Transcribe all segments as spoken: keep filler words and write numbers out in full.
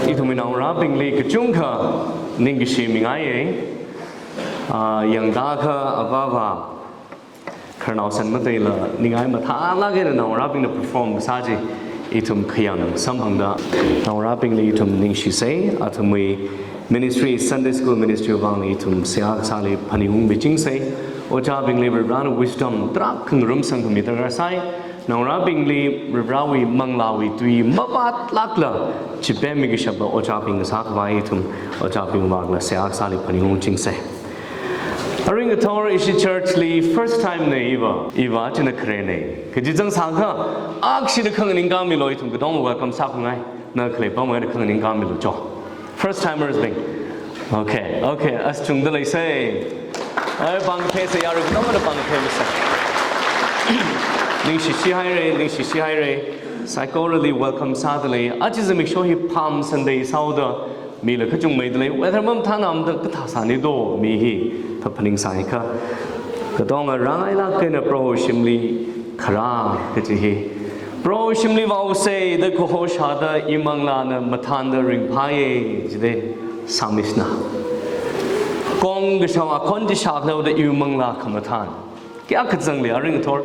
Ithumwui naongarābingli kachungkha ningkashi mingaiya. Ah, yangda kha avāva khararnao san mataila ningai mathālāk eina naongarābingna perform kasā chi ithum khayang samphangda naongarābingli ithum ningshisei, athumwui ministry, Sunday School Ministry vangli ithum seihā kasāli phaningungmichingsei. Ojābingli Varivarāna wisdom tarākha ngarumsangkhami darkar sai. Naongarābingli Varivarāwui manglāwui tui mavātlākla chipemmikashapla ojābing kasā khavai ithum ojābing vangla seihā kasāli phaningungchingsei. Aruingathor ishi church li first time na iva, iva china kharena. Kaji zangsākha, akshina khanganingkāmilu, ithum katong welcome sākhangai. Na khalei pamwui eina khanganingkāmilu cho. First timers bing. Okay, okay, as chungda leisei. Ai, pāng kaphāsei, yarui katongana pāng kaphāmasei. Ningshishi haira, ningshishi haira. Saikorali welcome sādalei. Aja zimiksho hi Palm Sunday sāhaoda, mila kachungmeidalei. Weather mamathānamda kathā sāni do, mi hi thaphaning sāikha. Katonga rāngailāk eina Proho shimli kharā kaji hi. Proho shimli vāusei da kaho shāda imanglāna mathānda ringphāya jida psalmist na. Kong kashao akhon chi shākhaoda imanglā khamathān. Kayākha zangli aruingathor.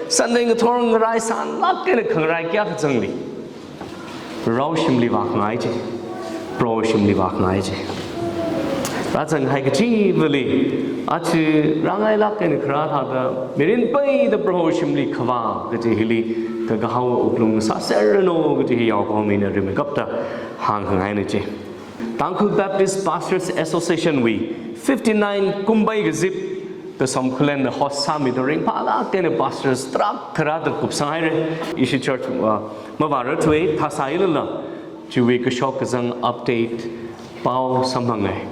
Sunday ngathor ngaraisānlāk eina khangarai kayākha zangli. Proho shimli vākhangai chi. Proho shimli vākhangai chi. Rāzanghai kachivali, aja rāngailāk eina kharā thāda, mirin peida Proho shimli khavā kaji hili, kakahao wuklung sāserranu kaji hi yaokahomina rimeikapta hāngkhangaina chi. Tangkhul Baptist Pastors Association wui fifty-nine kumbai kazip, Tesom Khullenna host sāmida ringphālāk eina pastors tarākha rāda kupsanghaira. Ishi church, uh, mavāra thuwa, thāsāilala, chiwui kashok kazang update pao samphangai.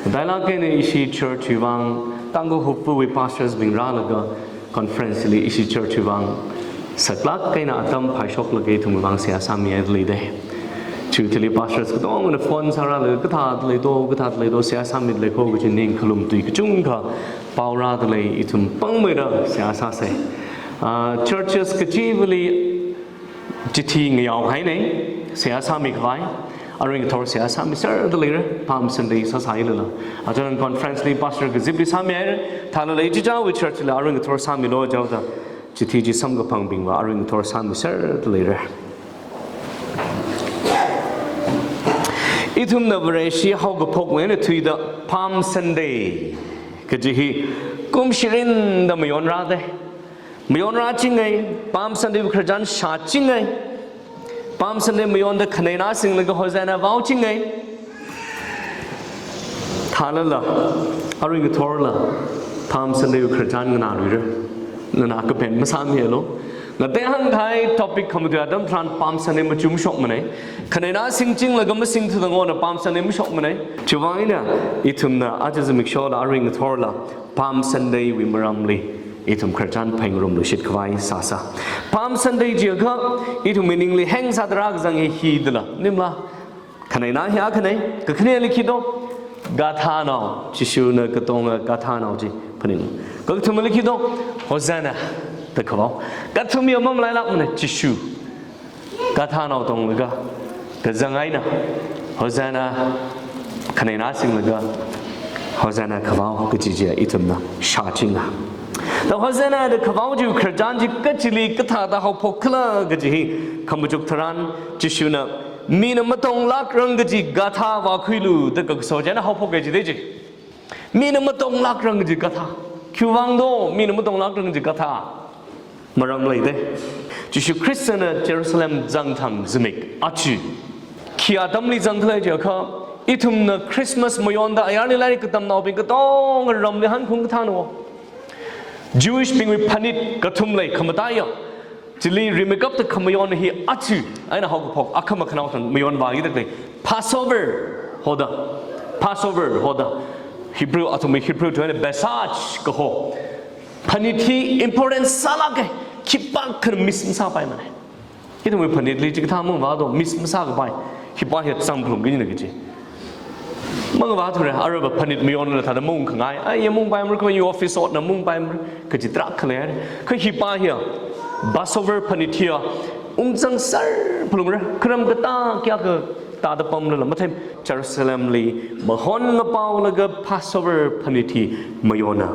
Matailāk eina ishi church wui vang, Tangkhul Hupfuwui pastors bing rālaga conference li ishi church wui vang saklāk eina atam phaishoklaga ithumwui vang seihā sāmihaida leida. Chiwui thili pastors katongana phone sārālaga kathāda lei do, kathāda lei do, seihā sāmida lei kho kaji ningkhalum tui kachungkha pao rādalei, ithum pāngmeida seihā sāsei. Ah, churches kachivali chithi ngayao haina, seihā sāmi khavai, aruingathor seihā sāmiserda leira, Palm Sunday sāsāilala. Aja conference li pastor kazipli sāmihaira, thālala ichichāwui church la aruingathor sāmilu jihaoda, chithi chi samkaphangbingva aruingathor sāmiserda leira. Ithumna Vareshi haokaphokwui eina thuida Palm Sunday kaji hi kum shirinda mayonrāda. Mayonrāchingai, Palm Sunday wui khararchan shāchingai. Palm Sunday mayonda khaneina singlaga Hosanna vaochingai. Thālala, aruingathorla, Palm Sunday wui khararchan nganāluira. Nganā kapen masāmihalu. Ngatei hāngkahai topic khamatui atam tharan Palm Sunday machuk mashokmana. Khaneina singchinglaga masingthuda ngona Palm Sunday mashokmana. Chiwui vang eina, ithumna aja zimikshola, aruingathorla, Palm Sunday wui maramli ithum khararchan phāngarumluishit khavai sāsa. Palm Sunday jiakha ithumwui ningli heng sāda rākazang hi hidala, maningla? Khaneina hi akhana, kakhaneli khi do? Gadhanao, Jishuna katonga gadhanao chi phaning. Kakathumali khi do? Hosanna da khavao. Kakathumli mamalailākmana, Jishu gadhanao tonglaga kazang eina Hosanna, khaneina singlaga Hosanna khavao kaji chi ithumna shāchinga. Da Hosanna da khavao chi khararchan chi kachili kathāda haophokkhala kaji hi khamachuk tharan Jishuna mina matonglākrang kaji gadha vākhuilu da kakaso china haophoka jida chi. Mina matonglākrang kaji gadha. Khiwui vang do mina matonglākrang kaji gadha? Maram leida. Jishu Khristana Jerusalem zangthang zimik aja khi atamli zangkhala jiakha, ithumna Christmas mayonda ayarli lairik katamnaobing katonga ramli hanphung kathāna. Jewish bingwui phanit kathum lei, khamataiya, chili rimeikapta khamayon hi aja eina haokaphok, akhama khanaothang mayon vākida lei. Passover hoda. Passover hoda. Hebrew, athumwui Hebrew tuina Pesach kaho. Phanit hi important sālāka, khipākhana miss masāpaimana. Ithumwui phanitli chikathā mavādo, miss masākapai. Khipā hi chāmphalung kajina kaji. Mavāthura, aruiva phanit mayonla thāda maungkhangai. Ai, ya maungpaimara, kha ya office otna maungpaimara, kaji tarākha leira. Kha khipā hiya, Passover phanit hiya, ungzangserphalungra, kharam katā kayākha Tāda pamlala matheim, Jerusalemli mahon ngapaolaga Passover phanit hi mayonna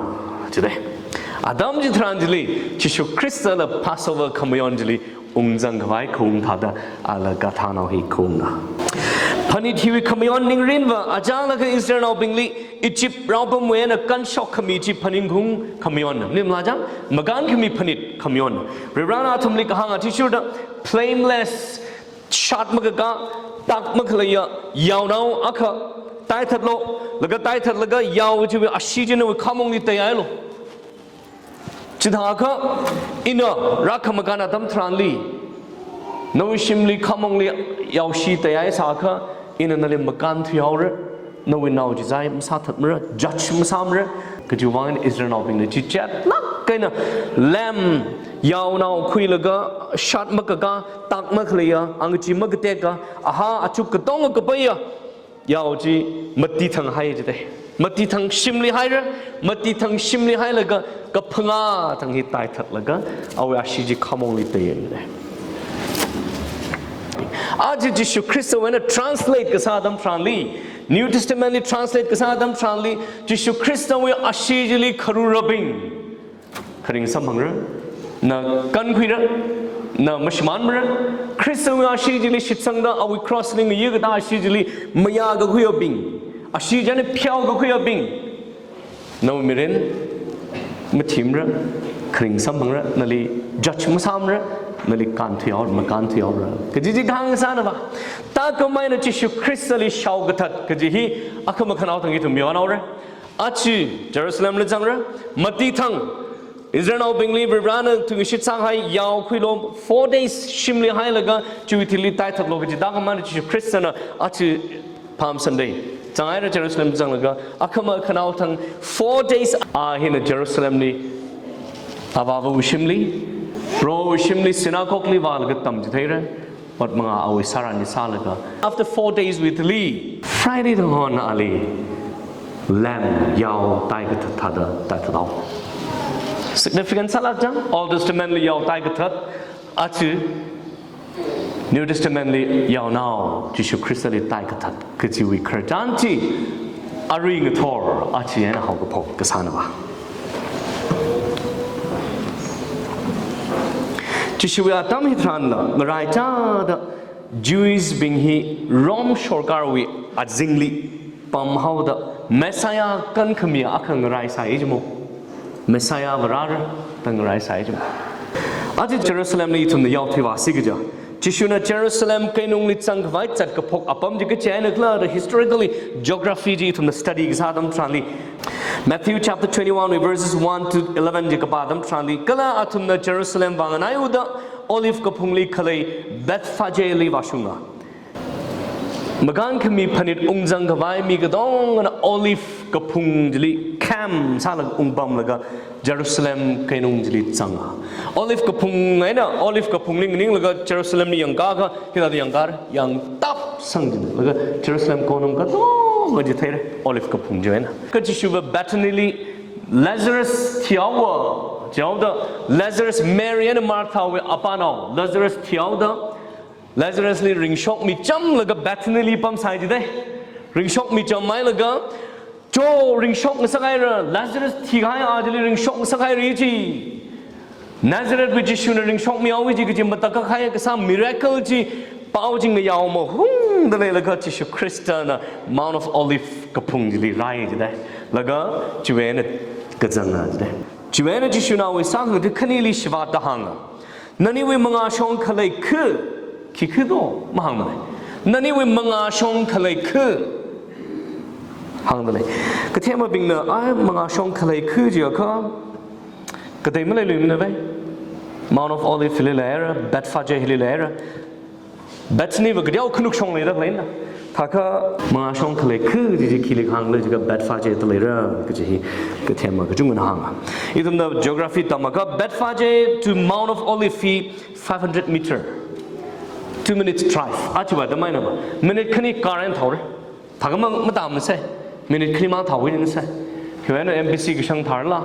jidalei. Atam chitharan chili Jishu Khristala Passover khamayon chili ungzang khavai khaung thāda ala gadhanao hi khaungna. Phanit hiwui khamayon ningrinva achālakha Israelnaobingli Egypt raopamwui eina kanshok khami chi phaningkhaung khamayonna. Maningmala chang, makānkhami phanit khamayonna. Varivarana athumli kahāng athishurda blameless, shat makakā, tak makhaleiya yaonao akha taithatlu, laga taithatlaga yao chiwui ashee chi nawui khamongli teihailu. Chithākha ina rākhamakān atam tharanli, nawui shimli khamongli yaoshee teihai sākha, ina nali makānthuihaora, nawui nao chi zai masāthatmara, judge masāmara, kajiwui vang Israelnaobingna chichatlāk eina lamb yaonao khuilaga shat makakā, tak makhaleiya, angachee makateka, aha, achuk katonga kapaiya yao chi mati thang hai jidalei. Mati thang shimli haira, mati thang shimli hailaga kaphangā thang hi taithatlaga awui ashee chi khamongli teiya jidalei. Aja Jishu Khristawui eina translate kasā atam tharanli, New Testament li translate kasā atam tharanli, Jishu Khristawui ashee chili kharurabing kharing samphangra, na kankhuira, na mashimānmara, Khristawui ashee chili shitsangda awui cross li ngayikatā ashee chili mayā kakhuiyabing, ashee china pheokakhuiyabing, nawui mirin mathimara, kharing samphangra, nali judge masāmara, nali kānthuihaora, makānthuihaora kaji chi kahāng sānava. Thākhameina Jishu Khristali shaokathat kaji hi akhamakhanao thang ithum mayonhaora. Aja Jerusalemli zangra, mati thang Israelnaobingli Varivarana thungshitsang hai yao khuilu, four days shimli hailaga chiwui thili taithatlu kaji thākhameina Jishu Khristana aja Palm Sunday zanghaira, Jerusalem zanglaga akhamakhanao thang four days a hina Jerusalemli Avāvawui shimli, Prohowui shimli synagogue li vālaga tamchitheira. Ot manga awui sāranli sālaga, after four days wui thili, Friday thang hon ali lamb yao taikathat thāda taithathaowa. Significant sālāk chang, Old Testament li yao taikathat, aja New Testament li yaonao Jishu Khristali taikathat kajiwui khararchan chi arui ngathor aja eina haokaphok kasānava. Jishuwui atam hitharanla ngaraichāda Jews bing hi Rome sorkarwui azingli pamhaoda Messiah kankhami akha ngaraisai jimo. Messiah Varewui rāra da ngaraisai jimo. Aja Jerusalemli ithumna yaothuivāsi kaja, Jishuna Jerusalem keinungli zangkhavai zat kaphok apam chi kachi eina khala da historically, geography chi ithumna study kasā atam tharanli, Matthew chapter twenty-one, verses one to eleven chi kapā atam tharanli, kala athumna Jerusalem vānganaiuda Olive kaphungli khalei Bethphage li vāshunga. Makānkhami phanit ungzang khavai mi katongana Olive kaphung chili camp sālaga ungpamlaga Jerusalem keinung chili zanga. Olive kaphung eina, Olive kaphungli nganinglaga Jerusalemli yangkakha, hithāda yangkara, yangtap sangchinglaga Jerusalem keinung katonga chitheira, Olive kaphung chi eina. Kha Jishuva Bethany li Lazarus thihaowa, thihaoda Lazarus, Mary eina Martha wui apānao, Lazarus thihaoda, Lazarus li ringshok michamlaga Bethany li pamsai jidalei. Ringshok micham hailaga, "Cho, ringshok ngasak haira, Lazarus thikahai a chili ringshok ngasak haira," ji. Nazareth wui Jishuna ringshok mihaowa ji kaji matakhak kahai kasā miracle chi pao chi ngayao mahungda leilaga Jishu Khristana Mount of Olive kaphung chili rāi jidalei. Laga chiwui eina kazanga jidalei. Chiwui eina Jishuna awui sākhangatha khanili shivātda hānga. Naniwui mangāshong khalei khu, khikhu do, mahāngmana. Naniwui mangāshong khalei khu, hāngdalei. Kathemabingna, ai, mangāshong khalei khu jiakha, katei maleiluimana vai. Mount of Olive hili leira, Bethphage hili leira. Bethany va kateokha nukshong leida khaleina. Thākha mangāshong khalei khu kaji chi khili kahāngla jiakha Bethphage da leira kaji hi kathema kachungana hānga. Ithumna geography tamakha Bethphage to Mount of Olive hi five hundred meter. Two minutes drive. Achiva da maina va. Minute khani car eina thaora. Thākha mang matamsai. Minute khani mang thaowi nisai. Hiwui eina M B C kashang tharla,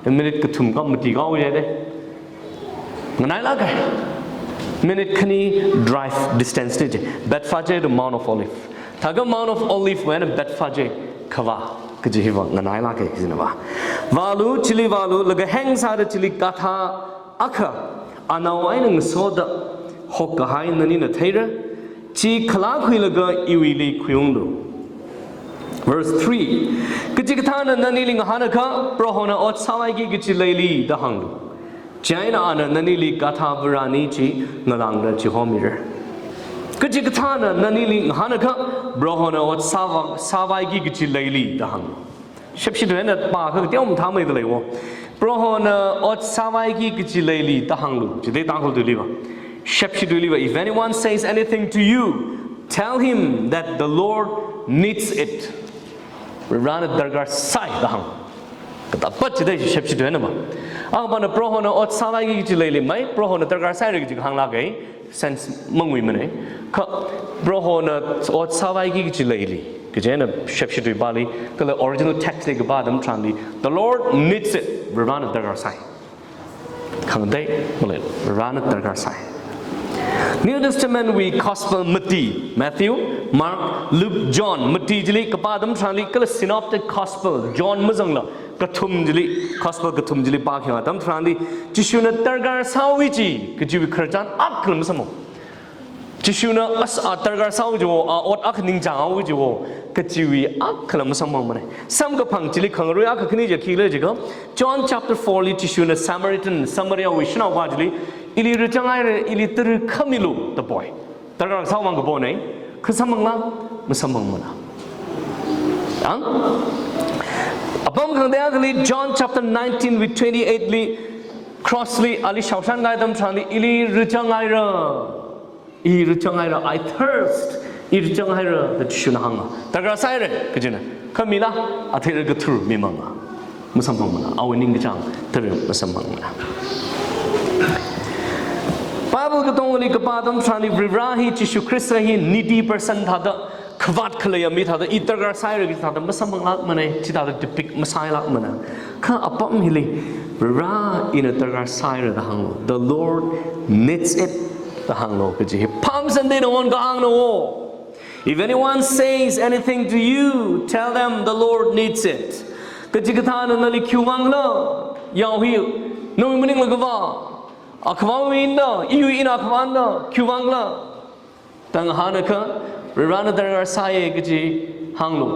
minute kathum kha mati kahaowa jidalei. Nganailāka. Minute khani drive distance ni je. Bethphage to Mount of Olive. Thākha Mount of Olive wui eina Bethphage khavā kaji hiva nganailāka kajina va. Vālu, chili vālu, laga heng sāda chili gadha akha, anao eina ngasoda hokkahai nanina theira, chi khalā khuilaga iwuili khuiunglu. Verse three. Kachikathāna nanili ngahānakha, Prohona ot sāvaiki kachi leili da hānglu. Chieina ana nanili gadha varani chi ngalāngda chihomira. Kachikathāna nanili ngahānakha, Prohona ot sāva-, sāvaiki kachi leili da hānglu. Shepshi tui eina pākha kateom thāmeida leiwo. Prohona ot sāvaiki kachi leili da hānglu. Chithei Tangkhul tuiliva. Shepshi tuiliva. If anyone says anything to you, tell him that the Lord needs it. Varena darkar sai da hāng. Katappat chithei Shepshi tui eina va. Akhava Prohona ot sāvaiki kachi leili mai, Prohona darkar saira kaji hānglāka, sense manguimana. Kha Prohona ot sāvaiki kachi leili kaji eina Shepshi tuipāli, kala original text li kapā atam tharanli, the Lord needs it, Varena darkar sai. Khangatei maleila, Varena darkar sai. New Testament wui Gospel mati, Matthew, Mark, Luke, John, mati chili kapā atam tharanli, kala Synoptic Gospel, John mazangla, kathum chili, Gospel kathum chili pākhayang atam tharanli, Jishuna darkar sāhaowa chi kajiwui khararchan akhala masamphang. Jishuna as a darkar sāhaowa chiwo, a ot akha ningchānghaowa chiwo, kajiwui akhala masamphangmana. Samkaphang chili khangarui akha khani chi khikhala jiakha, John chapter four li Jishuna Samaritan, Samaria wui shanaopa chili, ili rāchānghaira, ili tara khamilu da poi. Darkar sāhaowa mang kapona, kha samphanglā, masamphangmana. Ang? Apam khangatei akhali John chapter nineteen wui twenty-eight li, cross li ali shaoshan kahai atam tharanli, ili rāchānghaira. I rāchānghaira, I thirst. I rāchānghaira da Jishuna hānga. Darkar saira kajina. Kha mila, athei rākathur mimanga. Masamphangmana, awui ningkachāng tara masamphangmana. Bible katongali kapā atam tharanli Vare hi, Jishu Khrista hi needy person thāda, khavāt khaleiya mi thāda, i darkar saira kaji thāda masamphanglākmana, chithāda depict masālākmana. Kha apam hili, Vare ina darkar saira da hānglu. The Lord needs it da hānglu kaji hi Palm Sunday na wan kahāngna wo. If anyone says anything to you, tell them the Lord needs it. Kachikathāna nali khiwuivangkhala, yao hi, nawui maningla khavā, akhavāwui eina, iwui eina akhavāna, khiwuivangkhala da ngahānakha, Varena darkar sāya kaji hānglu.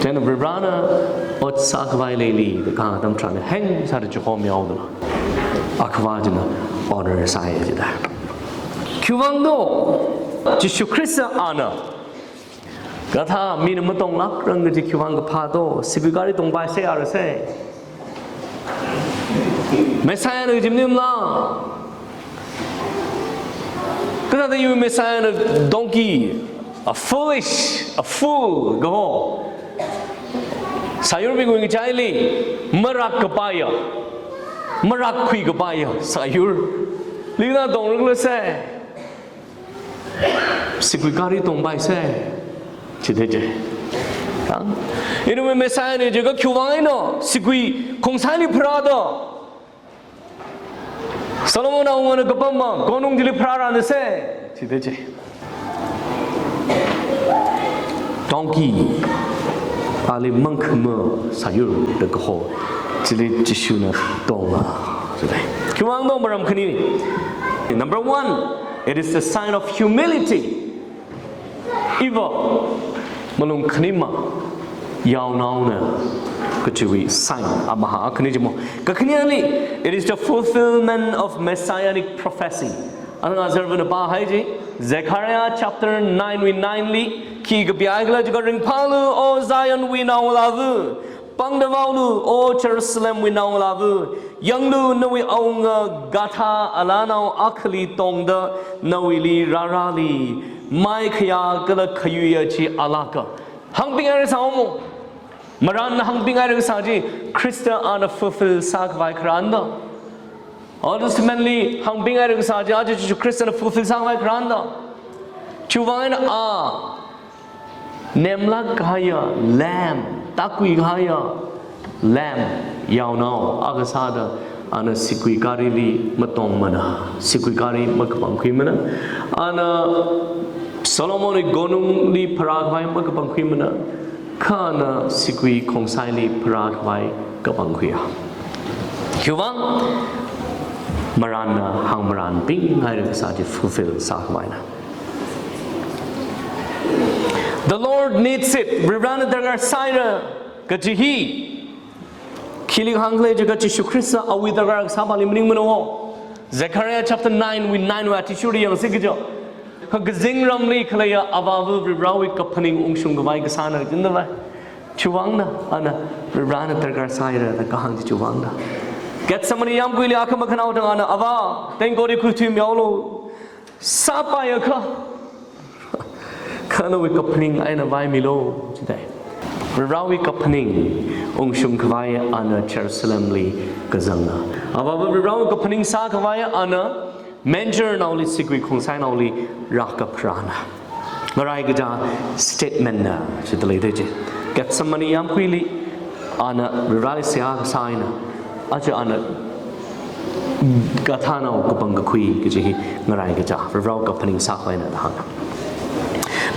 Chieina Varena ot sākhavai leili da kahāng atam tharanli heng sāda chihomi haoda, akhavā china honor sāya jida. Khiwuivang do, Jishu Khrista ana gadha mina matonglākrang kaji khiwuivang kaphā do, sigui gari tongpaisa arasa. Messiah na kaji maningla. Kathāda iwui Messiah na donkey, a foolish, a fool kaho. Sāyurbingwui ngachaili, marak kapaiya, marak khui kapaiya sāyur. Lina tongrakhala se. Sigui gari tongpaisa. Chithei je. Ang? Ina Messiah na jiakha khiwuivang eina, sigui khongsaili pharāda. Solomonna awungana kapam ma, konung chili pharārana se. Chithei je. Donkey, ali mangkhama sāyur da kaho chili Jishuna tonga. Chithei. Khiwuivang do maram khani. Number one, it is the sign of humility. Iva, malung khanima, yaonaona, kachiwui sign, amaha, khani jimo. Kakhaneli, it is the fulfillment of messianic prophecy. Ana ngazarvana pāhai ji, Zechariah chapter nine wui nine li, khi kapihaikhala jiakha ringphālu, O Zionwui naongalāva, pāngda vaolu, O Jerusalemwui naongalāva, yanglu nawui awunga gadha alānao akhali tongda nawuili rārāli, mai khayā kala khayuiya chi alāka. Hāngpinghaira sāmo. Marānna hāngpinghaira kasā chi, Khrista ana fulfill sākhavai kharāna da. Old Testament li hāngpinghaira kasā chi, aja Jishu Khristana fulfill sākhavai kharāna da. Chiwuivang eina a nemlāk kahaiya lamb, tākhui kahaiya lamb, yaonao akha sāda Ana sigui garili matongmana, sigui gari makapangkhuimana. Ana Solomon wui konungli pharākhavai makapangkhuimana. Kha ana sigui khongsaili pharākhavai kapangkhuiya. Khiwuivang? Marānna hāngmarānbing haira kasā chi fulfill sākhavaina. The Lord needs it. Varivarana darkar sāhaira kaji hi khili hāngkhala jiakha Jishu Khrista awui darkar kasā pāli maningmana wo. Zechariah chapter nine wui nine wui athishurli yangsi kaja. Kha kazingramli khaleiya Avāva Varivarawui kaphaning ungshungkhavai kasāna jindalei. Chiwuivangna, ana Varivarana darkar sāhaira da kahāng chi chiwuivangna. Gethsemane yāmguili akhama khanaoda ana, Avā, tengkot hi khuithuimihaolu. Sāpaiakha, kha nawui kaphaning eina vaimilu, jidalei. Varivarawui kaphaning ungshungkhavai ana Jerusalemli kazanga. Avāva Varivarawui kaphaning sākhavai ana manger naoli, sigui khongsainaoli rākapharāna. Ngarai kaja statement na, jidalei da chi. Gethsemane yāmguili ana Varivarali seihā kasā eina, aja ana gadhanao kapangkakhui kaji hi ngarai kaja, Varivarawui kaphaning sākhavai eina da hānga.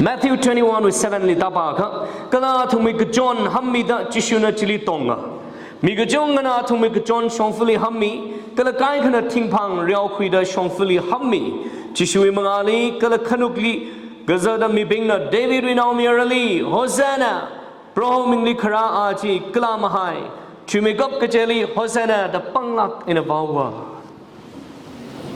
Matthew twenty-one wui seven li tāpākha, kala athumwui kachon hammida Jishuna chili tonga. Mi kachungkhana athumwui kachon shongfali hammi, kala kaikhana thingphang reokhuida shongfali hammi. Jishuwui mangāli kala khanukli kazata mibingna Davidwui naomayarali, Hosanna! Proho mingli kharā a chi kala mahai, chuimeikap kacheli Hosanna da panglāk eina vaowa.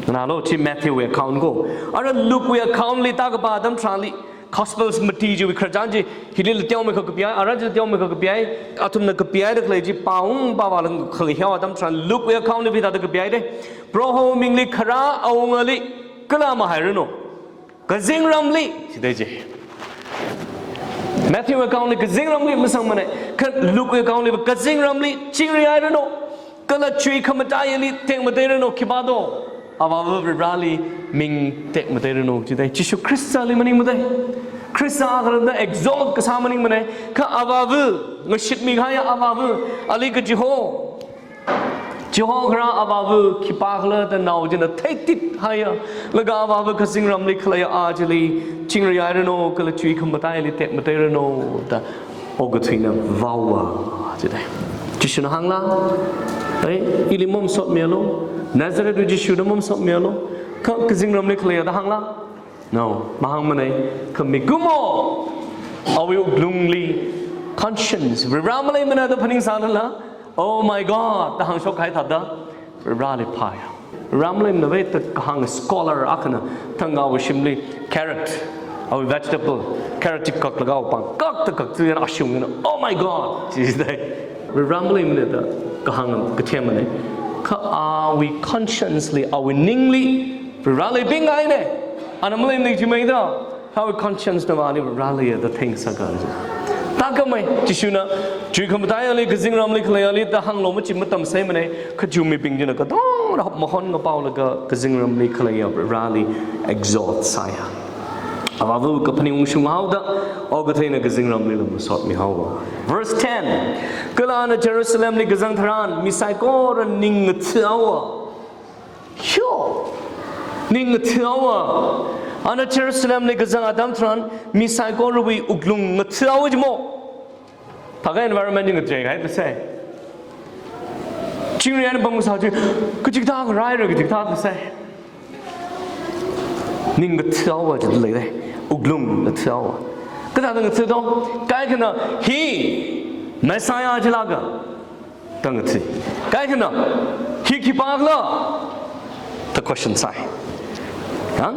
Nganālu, chi Matthewwui account ko. Ara Lukewui account li tākapā atam tharanli, Gospels mati chiwui khararchan chi, hilila teomeikha kapiai, ara chila teomeikha kapiai, athumna kapihaida khalei chi pāung pāvālang khalei hiao atam tharan, Lukewui account li hithāda kapihaida. Proho mingli kharā awungali kala mahairanu. Kazingramli, jidalei chi. Matthewwui account li kazingramli masangmana, kha Lukewui account li kazingramli chingrihairanu, kala chuikhamataiyali tekmatairanu, khipā do? Avāva Varivarali ming tekmatairanu, jidalei. Jishu Khristali maningmana. Khrista akhala exalt kasā maningmana. Kha Avāva, ngashitmikahaiya Avāva, ali kachiho. Chiho kharā Avāva khipākhala da nao china theitithaiya. Laga Avāva kazingramli khaleiya a chili chingrihairanu, kala chuikhamataiyali tekmatairanu da okathuina vaowa, jidalei. Jishuna hāngla, ei, ili mamasotmihaolu, Nazarethwui Jishu da mamasotmihaolu, kha kazingramli khaleiya da hāngla. No, mahāngmana, kha mikumo awui wuklungli conscience, Varivara maleimana da phaningsālala, "Oh my God," da hāngshokkahai thāda, Varivarali phāya. Varivara maleimana vai da kahāng scholar akhana, thangkha awui shimli carrot, awui vegetable, carrot chi kaklaga awui pāng kakta kaktu yana ashung yana, "Oh my God," jidalei. Varivara maleimana da kahāng kathemmana. Kha awui conscience li, awui ningli, Varivara leibing haina, ana maleimana jimeida, awui conscience na vāli Varivara leiya da theingasaka. Tākhamei, Jishuna chuikhamataiyali, kazingramli khaleiyali da hānglu machi matamseimana, kha Jewmibing china katonga mahon ngapaolaga kazingramli khaleiya Varivarali exalt sāya. Avāva kaphaning ungshunghaoda, okathuina kazingramlila masotmihaowa. Verse ten, kala ana Jerusalemli kazang tharan, mi saikora ning ngathahaowa. Yo! Ning ngathahaowa. Ana Jerusalemli kazang atam tharan, mi saikorawui wuklung ngathahaowa jimo. Thākha environment chi ngathei kahai thāsai. Chingri eina pamkasā chi, kachikathā kharāra kachikathā thāsai. Ning ngathahaowa jidalei, wuklung ngathahaowa. Kathāda ngatha do? Kaikhana hi Messiah chilāka da ngatha. Kaikhana, hi khipākhala da question sāi. Hang?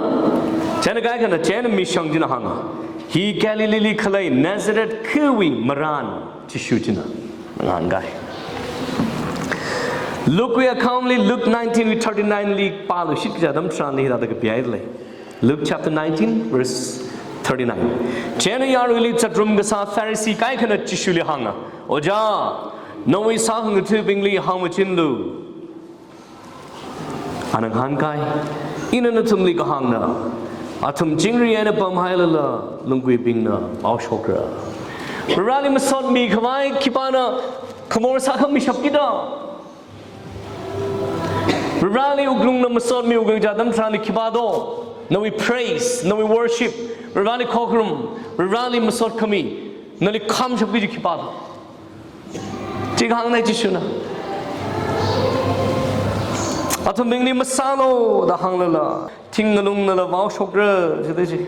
Chieina kaikhana, chieina mishang china hānga, "Hi Galileeli khalei Nazareth khawui marān Jishu china," ngahānkai. Lukewui account li, Luke nineteen wui thirty-nine li pāluishit kaja atam tharanli hithāda kapihaidalei. Luke chapter nineteen, verse thirty-nine. Chieina yaruili zatrum kasā Pharisee kaikhana Jishuli hānga, "Ojā, nawui sākhangathabingli hāngmachinlu." Ana ngahānkai, "Ina nathumli kahāngna, athum chingri eina pamhailala, lungguibingna paoshokra." Vareli masotmi khavai khipāna khamor sākhami shapkida? Vareli wuklungna masotmi wuklung kaja atam tharanli khipā do? Nawui praise, nawui worship, Vareli khokharum, Vareli masot khami, nali khamshapki kaji khipā do? Chi kahāngnei Jishuna. Athumbingli masālu da hānglala, thing ngalungnala vaoshokra, jida chi.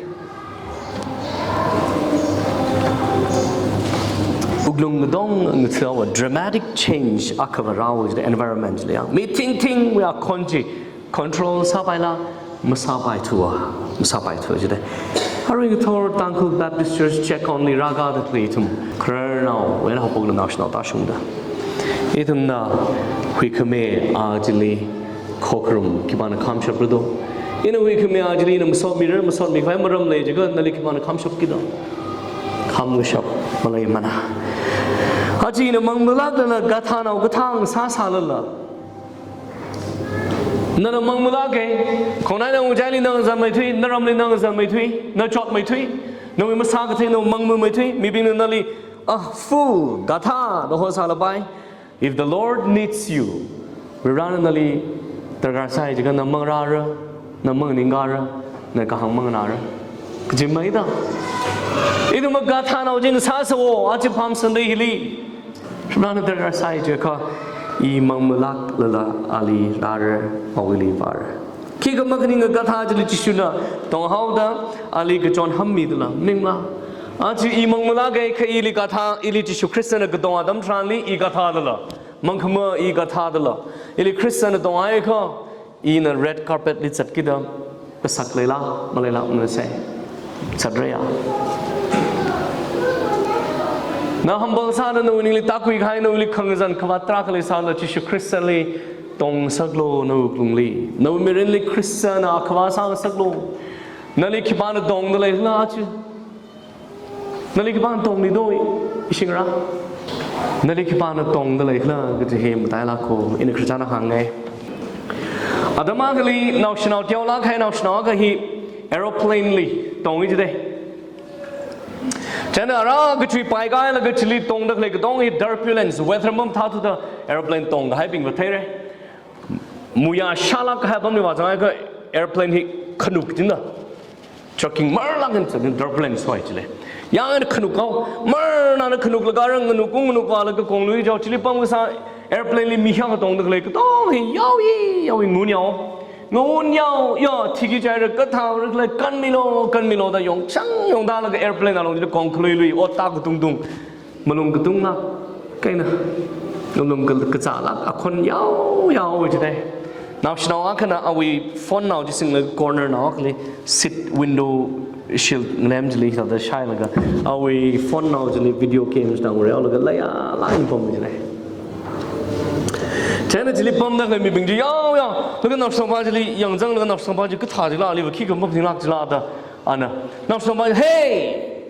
Wuklung katong ngathāva dramatic change akha vārao jida environment li ya. Mi thingthingwui akhon chi control sāpaila, masāpaithua, masāpaithua jida. Arui ngathor Tangkhul Baptist Church Checkon li rākada khalei ithum khararnao, wena haophokla naoshinao tāshungda. Ithumna huikhami a chili khokharum khipāna khamshapra do? Ina huikhami a chili ina masotmira, masotmikhavai maram lei jiakha nali khipāna khamshapki do? Khamkashap maleimana. Aja ina mangmalāklala gadhanao kathang sāsālala, nana mangmalāka, khongnaina ngachaili na ngazanmeithui, na ramli na ngazanmeithui, na chotmeithui, nawui masā kathei na mangmameithui, mibingna nali a fool, gadha da hosālapai. If the Lord needs you, Varena nali darkar sāi jiakha na mangrāra, na mangningkāra, na kahāng manganāra. Kaji maida. Ithum magadhanao chi sāsāwo, aja Palm Sunday hili. Varena darkar sāi jiakha, i mangmalāklala ali rāra, awuili vāra. Khikha makhaninga gadha chili Jishuna tonghaoda, ali kachon hammidala, maningla. Aja i mangmalāka kha ili gadha, ili Jishu Khristana katong atam tharanli i gadhadala, mangkhama i gadhadala, ili Khristana tonghaiakha, ina red carpet li zatkida, kasak leila, maleila, manasei. Zatraya. Na humble sāda nawui ningli tākhuikahai, nawuili khangazan khavāt tarākha leisālala Jishu Khristali tongsaklu nawui wuklungli. Nawui mirinli Khristana akhavā sāngasaklu. Nali khipāna tongda leikhala aja? Nali khipāna tongli do, ishingra? Nali khipāna tongda leikhala kaji hi matailāka, ina khararchanna hāngngai. Atam akhali naoshinao teolāk kahai naoshinao akha hi aeroplane li tongi jida. Chieina ara kachui paikailaga chili tongda khalei katong hi turbulence, weather mamathāthuda aeroplane tongkahaibing va theira. Muya shālāk kahai apamli vāzangakha aeroplane hi khanuk jida. Jogging marlāk eina zat, turbulence hoi chili. Yangna khanuk hao, marna na khanuklaga rang nganuk, nganukvālaga konglui jao, chili pamkasā aeroplane li mi hiyākha tongda khalei katong hi yaoyi, yaoyi ngunyao. Ngunyao, ya, thiki chaira kathāra khalei kanmilo, kanmilo da yongchang yongtālaga aeroplane along chili kongkhaluilui, ot tā katungtung. Malung katunglāk eina, malung ka-, kazālāk, akhon yao, yao jida. Naoshinao akhana awui phone nao chi singlaga corner nao akhali seat window shield ngalem chili thāda shailaga, awui phone nao chili video games nao ngareolaga leiyalāk eina pam jida. Chieina chili pamda khalei mibing chi yao, yao, laga naoshinaopa chili yangzanglaga naoshinaopa chi kathā jila, aliva khikha maphaninglāk jila da, ana, naoshinaopa, "Hey!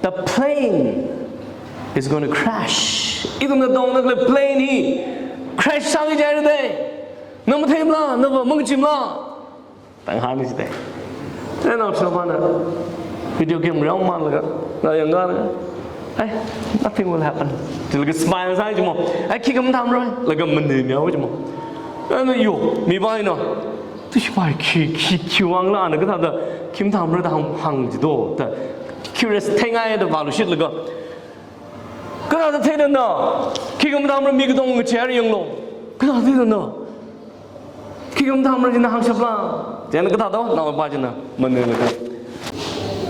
The plane is gonna crash." Ithumna tongda khalei plane hi crash sāngai jira de. Na matheimala, nava mangachimala? Tang hāngi jida. Then naoshinapana video game reo manlaga, na yanglaga, "Ai, nothing will happen." Chilaga smile sāi jimo. "Ai, khikha mathāmaroi," laga maningyao jimo. Then yo, mipā hina, "Tushipai khi, khi, khiwuivangla ana kathāda khi mathāmara da hāng, hāng jido," da curious theingai da vālushitlaga, "Kathāda theida na? Khikha mathāmara mi katong ngacheira yanglu. Kathāda theida na? Khikha mathāmara china hāngshapla?" Chieina kathāda naopā china manilaga,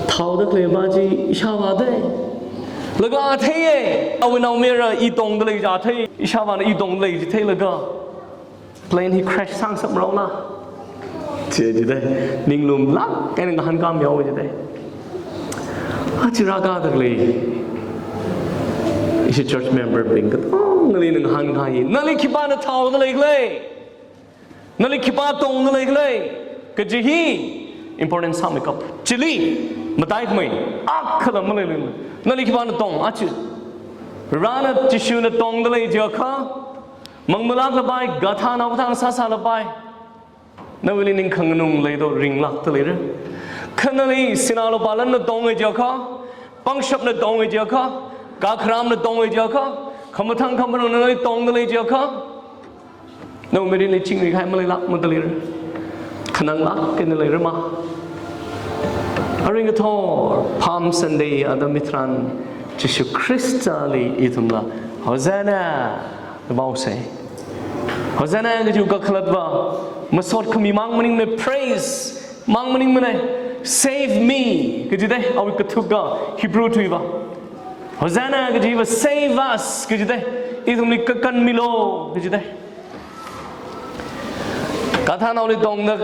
"Thaoda khaleipa chi ishāvā de. Laga a theiya. Awui naomayara i tongda lei chi a thei. Ishāvāna i tongda lei chi theilaga plane hi crash sāngasakmaraola?" Chi jida, ninglumlāk eina ngahānkāmiyao jida. Aja rākada khalei ishi church member bing katongali ngahānkāi. Nali khipāna thaoda leikhala? Nali khipā tongda leikhala? Kaji hi important sāmeikap. Chili mataikhamei akhala maleilei. Nali khipāna tong aja? Varena Jishuna tongda lei jiakha, mangmalāklapai, gadhanao kathang sāsālapai, nawuili ning khanganung leido ringlākda leira. Kha nali sinā lupā lanna tonga jiakha, pangshapna tonga jiakha, kakharamna tonga jiakha, khamathang khamanungna nali tongda lei jiakha, Nawui mirinli chingri kahai maleilākmada leira. Khananglāk eina leira ma. Arui ngathor Palm Sunday atam hitharan Jishu Khristali ithumla Hosanna da vaosai. Hosanna kaji kakhalatva masot khami mang maningmana, praise mang maningmana. Save me kajidei, awui kathuka Hebrew tuiva. Hosanna kajiva save us kajidei, ithumli kakanmilu kajidei. Gadhanaoli tongda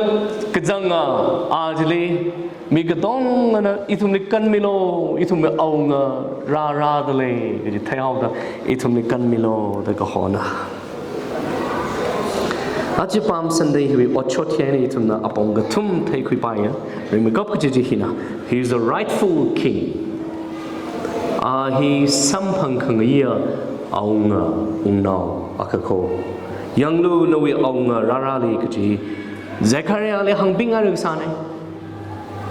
kazanga, a chili mi katongana ithumli kanmilu, ithumwui awunga rārada lei kaji theihaoda, ithumli kanmilu da kahona. Aja Palm Sunday hiwui otshot hi eina ithumna apong kathum theikhuipaiya. Rimeikap kaji chi hina, He is the rightful king. A hi samphang khangaiya awunga, wungnao akha kho. Yanglu, nawui awunga rārali kaji Zechariahli hāngpinghaira kasāna.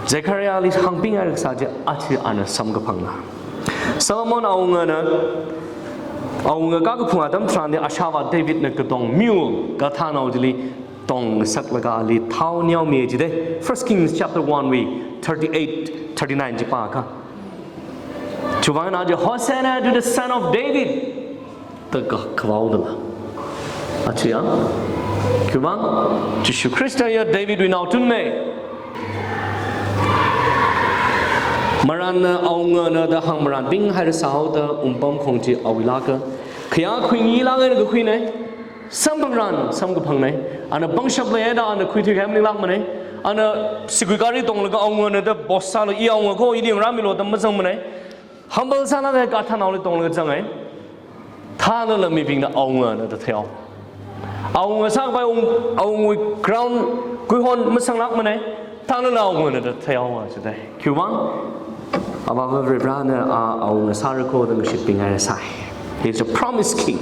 Zechariahli hāngpinghaira kasā chi aja ana samkaphangna. Solomon awungana, awunga kakaphung atam tharanli ashāvā Davidna katong mule gadhanao chili tongngasaklaga ali thao neomi jidei. First Kings chapter one wui thirty-eight, thirty-nine chi pākha, chiwuivang eina aja Hosanna to the Son of David da ka-, kavao dala. Aja ya, khiwuivang, Jishu Khrista ya Davidwui naothotna. Marānna awungana da hāngmarānpinghaira sāhaoda wungpamkhong chi awui lāka. Khayā khuingi lāka eina kakhuina. Samphangrān samkaphangna. Ana pangshap leiya da ana khuithui kahai maninglākmana. Ana sigui gari tonglaga awungana da boss sālu, i awunga kho, ili ngarāmilu da mazangmana. Humble sālaga gadhanaoli tonglaga zanga. Thālala mibingna awungana da theihao. Awunga sākhavai awung, awungwui crown kuihon masanglākmana. Thālala awungana da theihao jidei. Khiwuivang, Avāva Varivarana a awunga sāra kho da ngashitpinghaira sai. He is a promised king.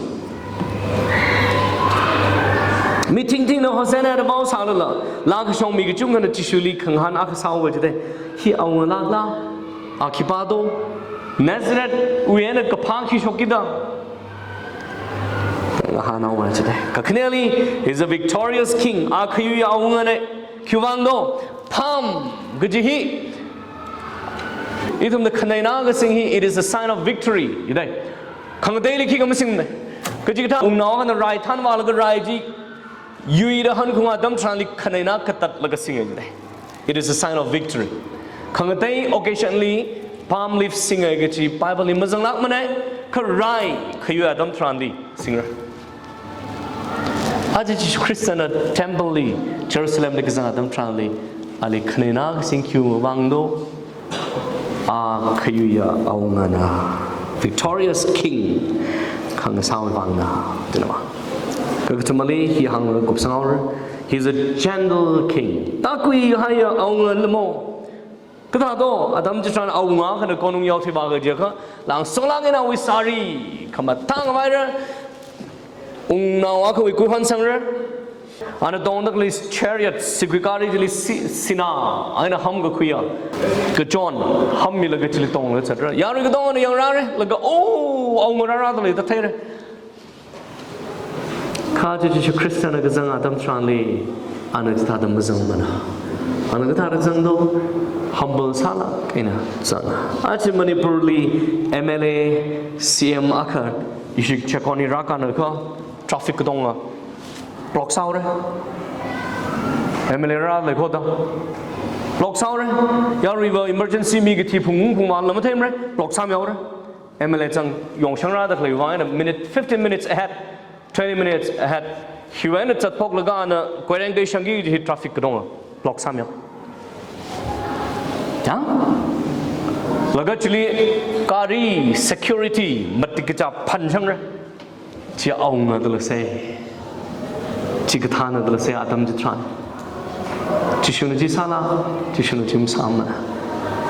Mi thingthingna Hosanna da vaosālala, laa kashong mi kachungkhana Jishuli khangahān akha sāhaowa jidei. Hi awungalākla, a khipā do, Nazarethwui eina kaphā khi shokkida, ngahānhaowa jidei. Kakhaneli, he is a victorious king. A khayuiya awungana. Khiwuivang do, Palm kaji hi, ithumna khaneina kasing hi, it is a sign of victory jidei. Khangateili khikha masingmana. Kachikathā wungnao akhana rai thanvālaga rai chi yuida hankhunga atam tharanli khaneina katatlaga singa jidei. It is a sign of victory. Khangatei occasionli palm leaf singa kaji Bibleli mazanglākmana, kha rai khayui atam tharanli singra. Aja Jishu Khristana templeli, Jerusalemli kazang atam tharanli, ali khaneina kasing khiwuivang do, a khayuiya awungana, victorious king, khangasāwui vangna, da na ma. Kakathumali hi hānglaga kupsanghaora, he is a gentle king. Takuihaiya awunga lamo. Kathā do, atam chitharan awunga akhana konung yaothuivā kajiakha, langsonglāk eina awui sari khamathā ngavaira, wungnao akhawui kuihon sangra. Ana tongda khalei chariot, sigui gari chili si-, sinā eina hamkakhuiya kachon hammilaga chili tonglaga zatra. Yarui katongana yangrāra, laga, oh, awunga rārada lei da theira. Kha aja Jishu Khristana kazang atam tharanli, ana chithāda mazangmana. Ana kathāda zang do, humble sālāk eina zang. Aja Manipurli M L A, C M akha, Yusik Chekoni rākana kha, traffic katonga block sāhaora. M L A rālei kho da. Block sāhaora. Yaruiva emergency mi kathi phung phungvāla matheimara. Block sāmihaora. M L A zang yongshang rāda khalei vang eina minute, fifteen minutes ahead, twenty minutes ahead. Hiwui eina zatphoklaga ana koireng kaishangki kaji hi traffic katonga block sāmihaowa. Chang? Laga chili gari security matik kaja phanshangra. Chi awunga da lāsai. Chikathāna da lāsai atam chitharan. Jishuna chi sāla, Jishuna chi masāmana.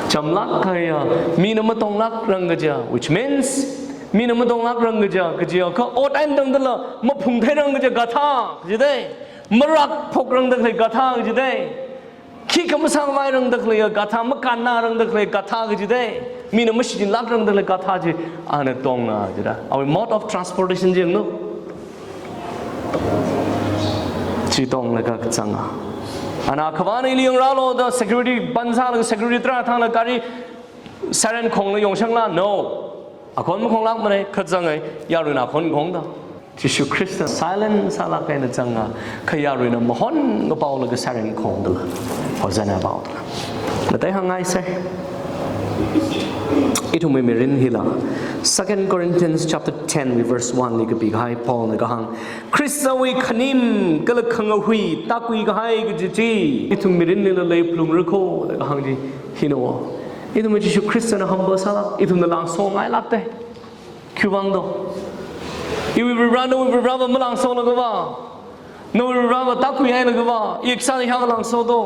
Chamlāk kahaiya, mina matonglākrang kaja, which means, mina matonglākrang kaja, kajiakha ot eina tangdala maphungtheirang kaja gadha, kajidei. Marakphokrangda khalei gadha, kajidei. Khikha masāngvairangda khalei gadha, makannārangda khalei gadha kajidei. Mina mashichinlākrangda khalei gadha chi ana tonga jida. Awui mode of transportation chi yanglu. Chi tonglaga kazanga. Ana khavāna ili yongrālu da security ban sālaga security tarā thanglaga gari siren khongla yongshangla, no. Akhon makhonglākmana, kazanga, yaruina akhon khongda. Jishu Khrista silent sālāk eina zanga, kha yaruina mahon ngapaolaga siren khongdala, Hosanna paodala. Matai hāngngaisei. Ithumwui mirin hila Second Corinthians chapter ten wui verse one li kapikahai Paulna kahāng, Khristawui khanim kala khangahui tākhui kahai kaji chi ithum mirinlila leiphalungra kho da kahāng chi hina. Ithumwui Jishu Khristana humble sālāk, ithumna langsongailākte. Khiwuivang do? Iwui Varivara, nawui Varivarava malangsolaga va, nawui Varivarava tākhuihailagava, i kasā hiyākha langso do?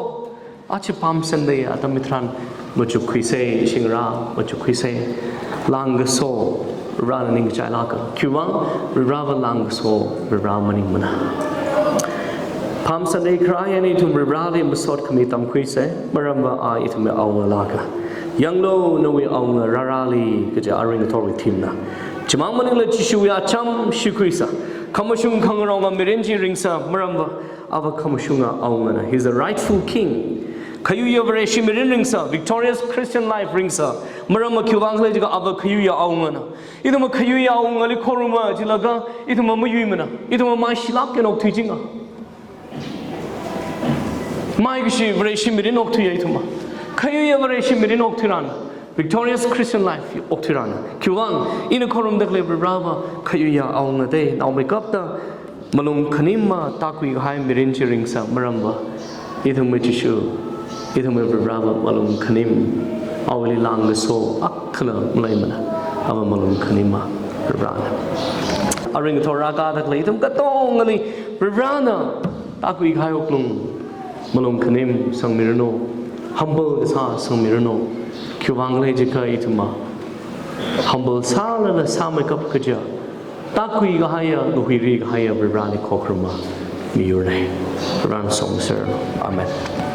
Aja Palm Sunday atam hitharan machukkhuisei, shingra machukkhuisei. Langkaso Varivarana ningkachailāka. Khiwuivang? Varivarava langkaso Varivara maningmana. Palm Sunday kharā eina ithum Varivarali masot khami tamkhuisei, maramva a ithumwui Awungalāka. Yanglu nawui Awunga rārāli kaja aring ngathorwui theme na. Chimang maningla Jishuwui acham shikhuisa. Khamashung khangaronga mirin chi ringsa, maramva ava khamashunga Awungana. He's the rightful king. Khayuiya Vareshi mirin ringsa, victorious Christian life ringsa, maramva khiwuivang khala jiakha ava khayuiya Awungana. Ithumva khayuiya Awungali khoruma jilaga ithumva mayuimana. Ithumva maishilāk eina okthui jinga. Maikashi Vareshi mirin okthuiya ithumva. Khayuiya Vareshi mirin okthuirana. Victorious Christian life okthuirana. Khiwuivang? Ina khorumda khalei Varivarava khayuiya Awungate, naomeikapta malung khanima tākhui kahai mirin chi ringsa, maramva ithumwui Jishu, ithumwui Varivarava malung khanim, awuili langkaso akhala maleimana, ava malung khanima Varivarana. Aring ngathor rākada khalei ithum katongali Varivarana tākhui kahai wuklung, malung khanim sangmiranu, humble kasā sangmiranu. Khiwuivang khala jiakha ithumva humble sālala sāmeikap kaja, tākhui kahaiya, ngahuiri kahaiya Varivarali khokharuma miyurna. Varivarana somi serranu. Amen.